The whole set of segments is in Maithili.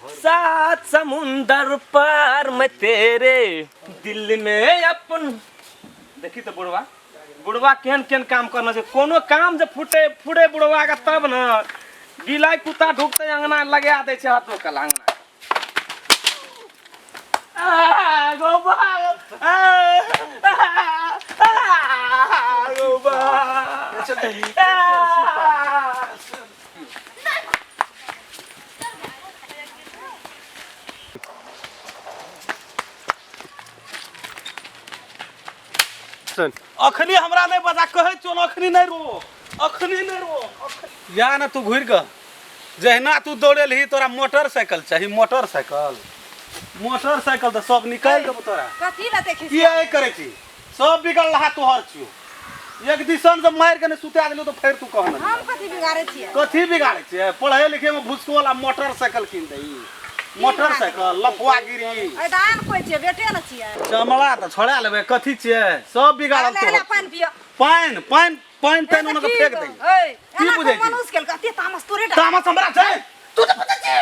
सात समुंदर पार में तेरे दिल में अपन। देखी तो बुढ़वा, बुढ़वा केहन केहन काम करना छै। कोनो काम जे फूटे फूटे बुढ़वा के तब न बिलाइ कुत्ता ढुकते अंगना लगा दै छै हाथो कल अंगना। आ, गो बा, आ, आ, आ, गो बा। आ। अखनी हमरा नहीं बजा कहै छौ, अखनी नहीं रो, अखनी नहीं रो। या ना तू घुरि कऽ जहिना तू दौड़ेलही तोरा मोटरसाइकिल चाही। मोटरसाइकिल, मोटरसाइकिल तऽ सब निकालि देबो तोरा। कथी लए देखै की एहि करै छी? सब बिगड़ रहा तोहर छियो। एक दिसन से मारि के ने सुता देलू तो फेर तू कहना। हम कथी बिगाड़े छियै? कथी बिगाड़े छियै? पढ़े लिखे में भुसकोल आ मोटरसाइकिल कीन दही। मोटरसाइकिल लफुआ गिरी। ऐदान कोइ छियै? बेटे ने छियै। चमड़ा तऽ छोड़ा लेबै। कथी छियै? सब बिगाड़ल ले तोहर। पानि पियो। पानि पानि पानि तानि ओना फेंक दही। ए, की एना बुझै छी? मनुष्य केलकै अते तामस तोरे डा। तामस हमरा छै? तू तऽ पता छी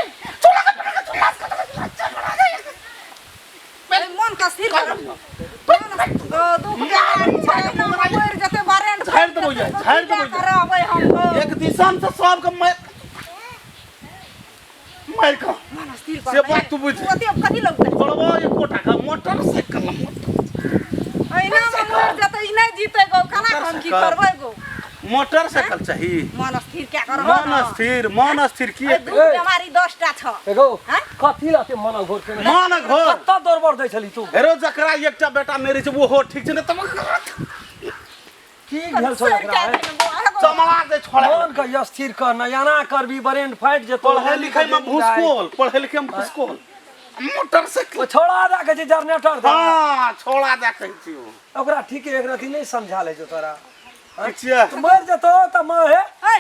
चोला के पकड़ के चोला के पकड़ के चोला के। ए, मन के स्थिर कर। मन दुख बीमारी छै ना, मरि जेतै वारंट। झाड़ि देबौ ये, झाड़ि देबौ ये। करबै हम तो। एक दिसन से सबके मारि मारि कऽ मन स्थिर कर। से बात तू बुझ। तू ओते कथी लगतै? छोड़बो एकोटा का मोटरसाइकिल एना मे मरि जेतै, ई नहि जीतै गो। केना हम की करबै गो? मोटरसाइकिल चाही। मन स्थिर क्या करब? मन स्थिर, मन स्थिर की ए, हेतै? दुख बीमारी 10टा छ। एगो हैं? कथी लते मन घोर के? मन घोर। कत्ता दौड़बड़ दै छली तू? हेरो जकरा एकटा बेटा नहि रहै छै ओहो ठीक छै ने तब। की भेल छौ एकरा, हैं? चमड़ा दे छोड़ा। मन के स्थिर कर न, एना करबी ब्रेन फाटि जेतौ। पढ़े लिखे में भूसकोल, पढ़े लिखे में भूसकोल, मोटरसाइकिल। ओ छौड़ा दए कहै छै जनरेटर दे। हाँ, छोड़ा दे कहै छियौ। ओकरा ठीक एक रति नहीं समझा ले जो तोरा। ठीक छियै। मरि जेतौ तऽ महे ए,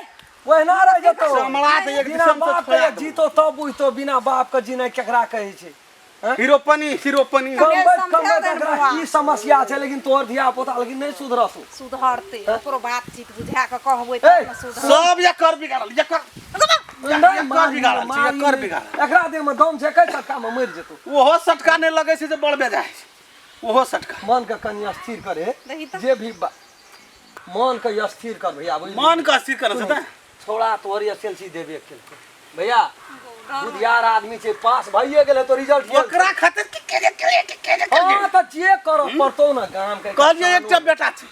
ओहिना रहि जेतौ। चमड़ा तऽ एक बिना दिसन से बाप छोड़ा के देबौ। जीतो तब बुझतो बिना बाप के जीना केकरा कहै छै। हीरोपनी, हीरोपनी। कमबैत समझा कमबैत देन एकरा बौआ। की समस्या छै? लेकिन तोहर धिया पुता लेकिन नहीं सुधरतौ। सुधरतै, ओकरो बातचीत बुझा कऽ कहबै ए, तब ने सुधरतै। सब एकर बिगाड़ल, एकर नहीं, एकर मारी बिगाड़ल छै, मारी एकर नहि। बिगाड़ल। एकरा देह में दम छै, कै सटका में मरि जेतौ। ओहो सटका नहि लगै छै जे बड़ बेजाय छै ओहो सटका। मन के कनि स्थिर करे दही तऽ। जे भी मन के स्थिर कर भैया, बुझली? मन के स्थिर करऽ छै तऽ छोड़ा तोहर एस एल सी देबे केलकै भैया, बुधियार आदमी छै, पास भइए गेलै तो रिजल्ट गेल। ओकरा खातिर की के के के के के। हाँ तऽ जे करऽ पड़तौ ने गाम के। कहलियै एकटा बेटा छै,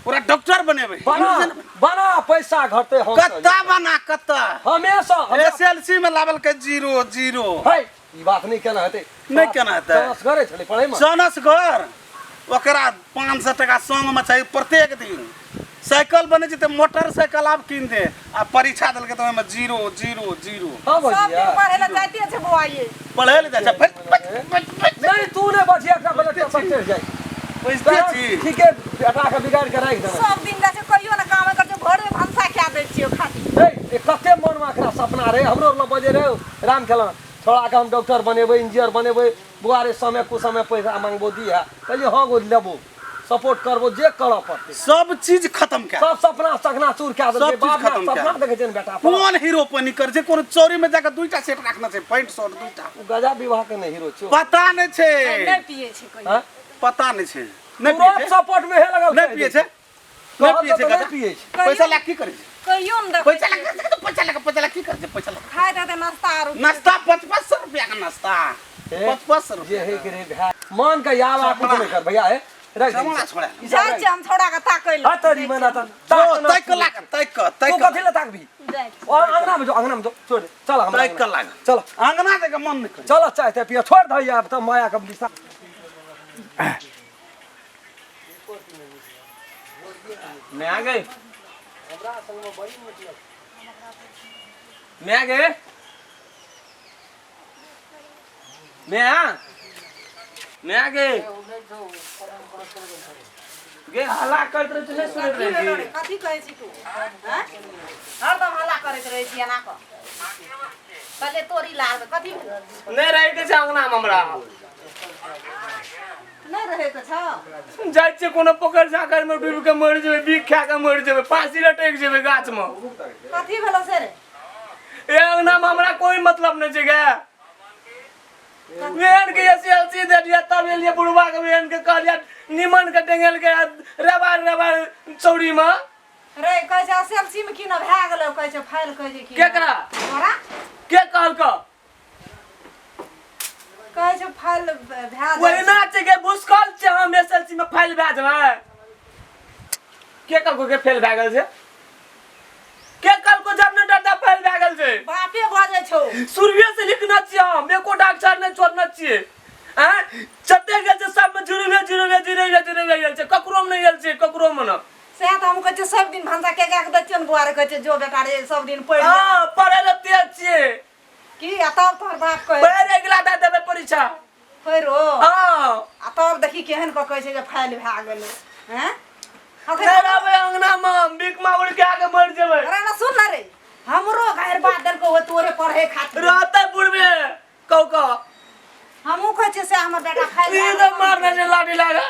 ओकरा डॉक्टर बनेबै। बना बना, पैसा घटते हम कत्ता बना, कत्ता? हमेशा हमरा- एस एल सी में लावल के जीरो जीरो। है ई बात नहीं केना हेतै? नहि केना हेतै? चनस करे छलै पढ़ै में। चनस घर ओकरा 500 टका संग में चाही प्रत्येक दिन। साइकिल बनै छै तऽ मोटरसाइकिल आब कीन दे। आ परीक्षा देलकै तऽ ओहिमे जीरो जीरो जीरो। हाँ सब दिन भैया पढ़े लए जाइते छै बौआ ये। पढ़ै लए जाइ छै फेर पच, पच, पच। नहीं तू नहीं बचिया, एकरा पहिले टेंशन चढ़ि जाइ। बुझते छी। ठीके बेटा के बिगाड़ के राखि देना। सब दिन जाइ छै, कहियो ने काम कर छै, भोरे भनसा खा दै छियै खाली। ए, ए कते मन में एकरा सपना रहे। हमरो लग बजे रहे राम खेलन छोड़ा के हम डॉक्टर बनेबै, इंजीनियर बनेबै। बुआ रे, समय कुसमय पैसा मांगबो दिहा। कहलियै हाँ गो, लेबो, सपोर्ट करबो, जे करऽ पड़तै। सब चीज खत्म कए। सब सपना सपना चूर कए देलकै। सब चीज बाप माय खत्म कए। सपना देखै छै ने बेटा पर। कोन हीरो पनी कर छै? कोनो चोरी में जाके दुईटा सेट राखना छै, पैंट शर्ट दुईटा। ओ गजा विवाह के नहि हीरो छौ। पता नहीं छै। नहि पियै छै कहियो। हाँ? पता नहीं छै। नहीं तुरंत पिए छै। सपोर्ट में हे लगल। नहीं पिए छै, नहीं कहत पिए छै। तऽ नहि गजा। पिए छै। पैसा लए की करै छै? कहियो ने देखै पैसा लए के, पैसा लए के, पैसा लए की करै छै? पैसा लए खाइत हेतै नाश्ता आरो। नाश्ता 5500 रुपया के नाश्ता। हे, 5500 जे रुपया। हे के रे भाय, मन के याद आ कुछ नहीं कर भैया। हे रख दे। चमड़ा छोड़ा। ई सब जाइ रख। छियै हम छौड़ा के ताकै लए। हाँ तोरी मना त जो तैक लाग, तैक तू तैक। कथी ले ताकबी? जाइ छियै। और अंगना में जो, अंगना में जो, छोड़ दे। चल हमरा तैक अंगना। लाग। चल। अंगना देके मन नहीं करे। चल चाय ते पिया छोड़ दे आब त माया के दिशा। मैं आ गई, मैं आ गए, मैं आ, मैं आ गए गे। हल्ला करैत रहै छै, नहि सुनैत कथी रहै भेलौ रे? छी। कथी कहै छी तू? हँ? हरदम हल्ला करैत रहै छी एना कऽ। कहलियै तोरी लागबै, कथी भेलौ? नहि रहैके छै अंगनामे हमरा। नहि रहैके छौ? जाइ छियै कोनो पोखरि झाँखरिमे डूबि कऽ मरि जेबै, बिख खा कऽ मरि जेबै, फाँसी लटकि जेबै गाछमे। कथी भेलौ से रे? ए अंगनामे हमरा कोई मतलब नहि छै गे। लाठी देलियै तब एलियै बुढ़वा के बहन के कहलियै निमन के डेंगेल के रेबार रेबार चौड़ी में रे कहै छै एस एल सी मे की न भए गेलै कहै छै फाइल कहै छै की केकरा? तोरा के कहलको कहै छै फाइल भए जाइ ओहिना छै के भुसकल छै हम एस एल सी में फाइल भए जेबै के कहलको के फेल भए गेल छै के कहलको जब ने डरदा फेल भए गेल छै बापे बजै छौ शुरुए से लिखने छियै हम एकोटा अक्षर नहि छोड़ने छियै आँय जते गेल छै सबमे जुड़ले जुड़ले जुड़ले जुड़ले गेल छै ककरोमे नहि गेल छै ककरोमे ने सएह तऽ हम कहै छियै सब दिन भनसा के कए के दै छियै ने बौआ रे कहै छै जो बेटा रे सब दिन पढ़ि ले। हँ पढ़ै लए तेज छियै की आ तब तोहर बाप कहै पढ़ि अगिला दए देबै परीक्षा पढ़ो हँ आ तब देखी केहन कऽ कहै छै जे फाइल भए गेलै हैं अखन नहि रहबै अंगनामे भीख मांगुर के आगे मरि जेबै अरे ना सुन ना रे हमरो घर बात देलको हो तोरे पढ़े खातिर रहतै बुढ़बे कौ कौ हमहूँ कहै छियै से हमर बेटा फाइल ई भए तऽ गेलै। मारने छै लाठी लागे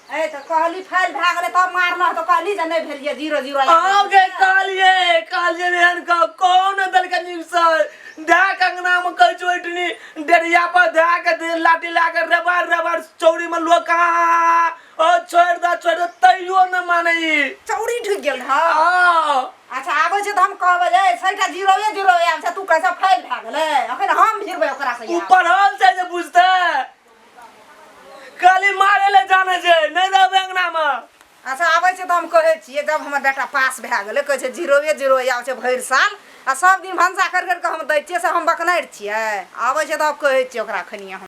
ए तऽ कहली फाइल भए गेलै तब मारना तऽ कहली जे नहि भेलियै जीरो जीरो अहाँके कहलियै कहलियै एहन कह कौन देलकै निमसर धए के अंगनामे कहै छौ ओहिठिनी डेढ़िया पर धए के दे लाठी लए के रबर रबर चौड़ीमे लोक कहाँ ओ छोड़ि दे छोड़ि दे तैयो नहि मानै ई चौड़ी ढुकि गेल हँ हँ अच्छा आबै छै तऽ हम कहबै जे सैटा जीरोए जीरो आयल छै तू कैसे फाइल भए गेलै अखन हम भिड़बै ओकरा से ओ पढ़ल छै जे बुझतै खाली मारे ले जाने छै नहि रहबै अंगनामे अच्छा आबै छै तऽ हम कहै छियै जब हमर बेटा पास भए गेलै कहै छै जीरोए जीरो आबै छै भरि साल आ सब दिन भनसा करि करि कऽ हम दै छियै से हम बकनारि छियै आबै छै तब कहै छियै ओकरा खनिया हम।